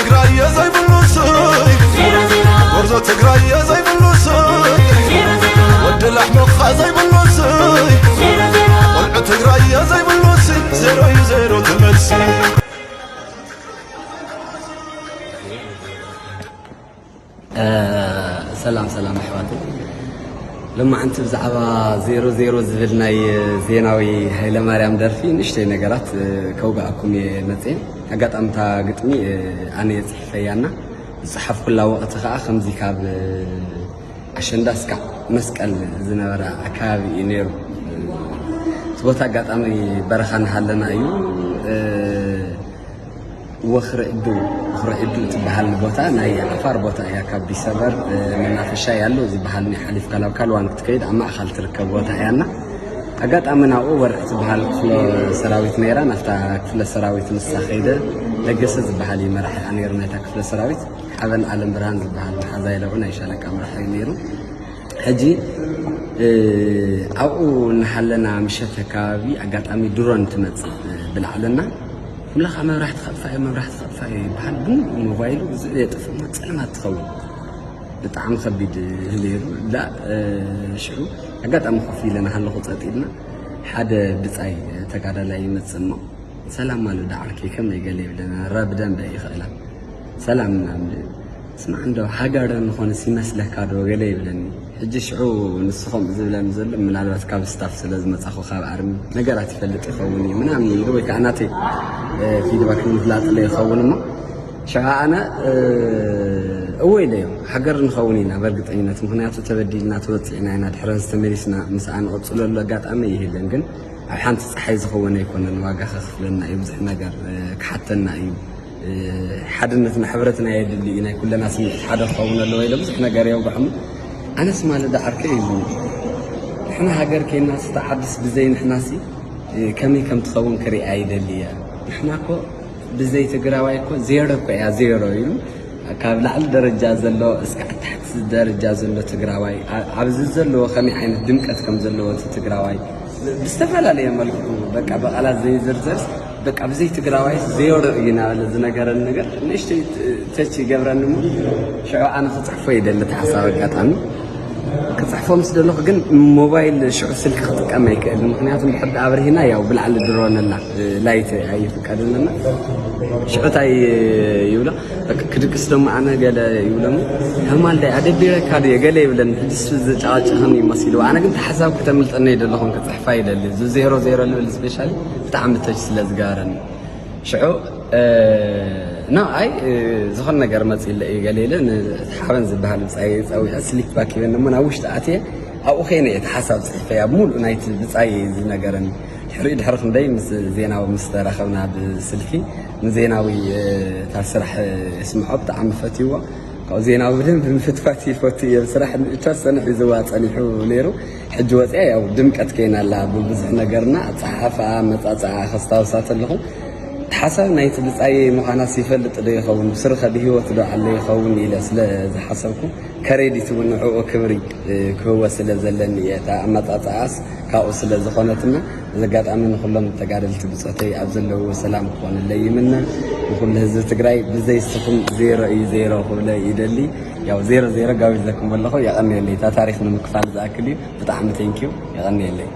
ትግራይ ዘይብሉ ስይ፣ ጎርዞ ትግራይ ዘይብሉ ስይ፣ ወዲ ላሕምኻ ዘይብሉ ስይ፣ ቆልዑ ትግራይ ዘይብሉ ስይ፣ ዜሮ እዩ ዜሮ ትመልሲ። ሰላም ሰላም ኣሕዋተይ፣ ሎማዓንቲ ብዛዕባ ዜሮ ዜሮ ዝብል ናይ ዜናዊ ሃይለማርያም ደርፊ ንእሽተይ ነገራት ከውግኣኩም እየ መፅየ። ኣጋጣሚ እታ ግጥሚ ኣነ እየ ፅሒፈያ እና ዝፀሓፍኩላ ወቕቲ ከዓ ከምዚ ካብ ኣሸንዳ እስካዕ መስቀል ዝነበረ ኣከባቢ እዩ ነይሩ። እቲ ቦታ ኣጋጣሚ በረኻ እናሃለና እዩ። ወኽሪ ዕዱ፣ ወኽሪ ዕዱ እትበሃል ቦታ ናይ ዓፋር ቦታ እያ። ካብ ቢሰበር መናፈሻ ያለው ዝበሃል ናይ ሓሊፍካ ናብ ካልዋን ክትከይድ ኣብ ማእኸል ትርከብ ቦታ እያ እና ኣጋጣሚ ናብኡ ወርዕ ትበሃል ክፍለ ሰራዊት ነይራ። ናብታ ክፍለ ሰራዊት ንሳ ከይደ ለገሰ ዝበሃል እዩ መራሒኣ ነይሩ ናይታ ክፍለ ሰራዊት። ሓበን ኣለም ብርሃን ዝበሃል መሓዛ ኢለኡ ናይ ሻለቃ መራሒ እዩ ነይሩ። ሕጂ ኣብኡ እናሃለና ምሸት ኣከባቢ ኣጋጣሚ ድሮን ትመፅእ ብላዕልና። ኣምላኻ መብራህቲ ከጥፋ እዩ፣ መብራህቲ ከጥፋ እዩ ይበሃል። ብሙሉእ ሞባይሉ ዝእ የጥፍእሞ፣ ፀልማት ትኸውን። ብጣዕሚ ከቢድ ነይሩ። ላ ሽዑ ኣጋጣሚ ኮፍ ኢለ እናሃለኹ ጸጥ ኢልና ሓደ ብጻይ ተጋዳላይ ይመጽእ እሞ፣ ሰላም ማለት ደዓርከይ ከመይ ገለ ይብለና፣ ረ ብደንበ ይኽእላ። ሰላም ምናምን ስማዕ እንዶ ሃገር ንኾንስ ይመስለካ ዶ ገለ ይብለኒ። ሕጂ ሽዑ ንሱ ከምኡ ዝብለኒ ዘሎ ምናልባት ካብ ስታፍ ስለ ዝመጻኹ ካብ ኣርሚ ነገራት ይፈልጥ ይኸውን እዩ ምናምን ኢሉ ወይ ከዓ ናተይ ፊድባክ ንምፍላጥለ ይኸውን እሞ ሽዓ ኣነ እወ ኢለዮ። ሃገር ንኸውን ኢና በእርግጠኝነት፣ ምኽንያቱ ተበዲልና ተወፂዕና ኢና፣ ድሕረንስ ተመሊስና ምስኣ ንቕፅለሉ ኣጋጣሚ ይህልን፣ ግን ኣብ ሓንቲ ፀሓይ ዝኸውን ኣይኮነን። ዋጋ ከኽፍለና እዩ፣ ብዙሕ ነገር ክሓተና እዩ። ሓድነትና ሕብረትና የድሊ እዩ፣ ናይ ኩለና ስምዒት ሓደ ክኸውን ኣለዎ ኢለ ብዙሕ ነገር የውግዖም። ኣነስ ማለዳ ዓርከይ እዩ፣ ንሕና ሃገር ከይናስ እታ ዓድስ ብዘይ ንሕናሲ ከመይ ከም ትኸውን ክሪኣ ይደሊ እየ። ንሕና እኮ ብዘይ ትግራዋይ እኮ ዜሮ እኮ እያ፣ ዜሮ ኢሉ ካብ ላዕሊ ደረጃ ዘሎ እስካዕ ታሕቲ ደረጃ ዘሎ ትግራዋይ ኣብዚ ዘለዎ ከመይ ዓይነት ድምቀት ከም ዘለዎ እቲ ትግራዋይ ብዝተፈላለየ መልክዑ በቃ ብቓላት ዘይዝርዘርስ በቃ ብዘይ ትግራዋይ ዜሮ እዩ እናበለ ዝነገረኒ ነገር ንእሽተይ ተች ይገብረኒ እሞ ሽዑ ኣነ ክፅሕፎ ይደሊ እቲ ሓሳብ ኣጋጣሚ ክፅሕፎ ምስ ደለኹ ግን ሞባይል ሽዑ ስልኪ ክጥቀም ኣይክእልን ምክንያቱ እንድሕር ኣብርሂና ያው ብላዕሊ ድሮን ኣላ ላይት ኣይፍቀድልና ሽዑ እንታይ ይብሎ ክድቅስ ደሞ ኣነ ገለ ይብለኒ ከማልዳይ ኣደቢረካ ድየ ገለ ይብለኒ ሕጅስ ዝጨቃጨኸኒ ይመሲሉ ኣነ ግን ተሓሳብ ክተምልጠኒ ይደለኹም ክፅሕፋ ይደሊ እዚ ዜሮ ዜሮ ልብል ስፔሻሊ ብጣዕሚ ተች ስለ ዝገበረኒ ሽዑ ና ኣይ ዝኾነ ነገር መፂለ እዩ ገለ ኢለ ሓበን ዝበሃል ብፃይ ፀዊዐ ስሊፕ ባክ ይበኒ እሞ ናብ ውሽጢ ኣትየ ኣብኡ ከይነ እየ ተሓሳብ ፅሒፈያ ብምሉእ ናይቲ ብፃይ ዝነገረኒ ድሕሪኡ ድሕሪ ክንደይ ምስ ዜናዊ ምስ ተራኸብና ብስልኪ ንዜናዊ እታ ስራሕ የስምዖ ብጣዕሚ ፈትይዎ ካብኡ ዜናዊ ብደንብ ምፍትፋት ይፈቱ እዮም ስራሕ ንእተወሰነ ሒዝዋ ፀኒሑ ነይሩ ሕጂ ወፅያ ያው ድምቀት ከይና ኣላ ብብዙሕ ነገርና ኣፀሓሕፋ መፃፅኣ ከስታውሳ ተለኹ ሓሳብ ናይቲ ብጻየይ ምዃናስ ይፈልጥ ዶ ይኸውን? ብስሩ ከ ብህይወት ዶ ኣሎ ይኸውን ኢለ ስለ ዝሓሰብኩ፣ ከሬዲት እውን ንዕኡ ክብሪ ክህቦ ስለ ዘለኒ እየ። እታ ኣመጻጽኣስ ካብኡ ስለ ዝኾነትና፣ በዚ ኣጋጣሚ ንኹሎም ተጋደልቲ ብጾተይ ኣብ ዘለውዎ ሰላም ክኾነለይ ይምነ። ንኹሉ ህዝቢ ትግራይ ብዘይ ንስኹም ዜሮ እዩ ዜሮ ክብሎ ይደሊ። ያው ዜሮ ዜሮ ጋቢዘኩም ኣለኹ። የቐንየለይ። እታ ታሪኽ ንምክፋል ዝኣክል እዩ። ብጣዕሚ ቴንኪዩ። የቐንየለይ።